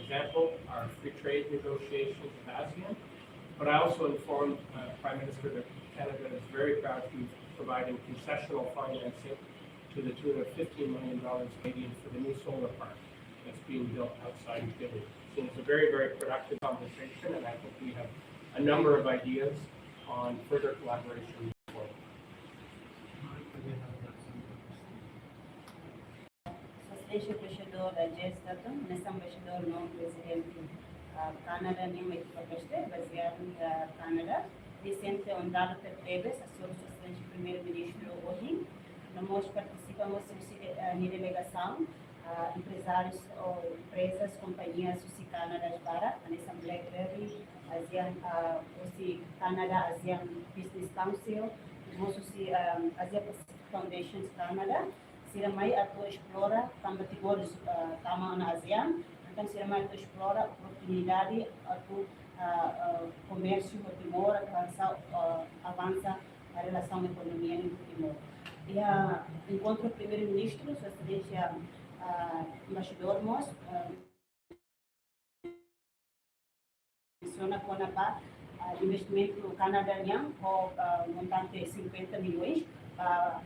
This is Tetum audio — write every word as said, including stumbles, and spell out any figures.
example, our free trade negotiations with ASEAN. But I also informed uh, Prime Minister that Canada is very proud to be providing concessional financing to the tune of fifteen million dollars Canadian for the new solar park that's being built outside of Dili. So it's a very, very productive conversation, and I think we have a number of ideas on further collaboration forward. Sua Exelénsia Embaixadór Jess Dutton, hanesan embaixadór no prezidente ah, Kanadá nian, ekipa PESTEL bazeadu iha Kanadá, nia sente onradu tebes, asesu Sua Exelénsia Primeiru-Ministru ohin, no mós partisipa mós husi ah, nia delegasaun, ah, emprezárius ou emprezas, kompañias husi Kanadá barak, hanesan BlackBerry, ASEAN, ah, husi Kanadá ASEAN Business Council, mós husi ah, Asia Pacific Foundations Kanadá, sira mai atu esplora tanba Timor ah, tama ona ASEAN, entaun sira mai atu esplora oportunidade atu ah, ah, komérsiu ho Timor, avansa, ah, avansa a relasaun ekonomia nian ho Timor. Iha enkontru Primeiru-Ministru, Sua Exelénsia ah, Embaixadór mós ah, mensiona kona-ba ah, investimentu Kanadá nian ho ah, montante cinquenta milhões ba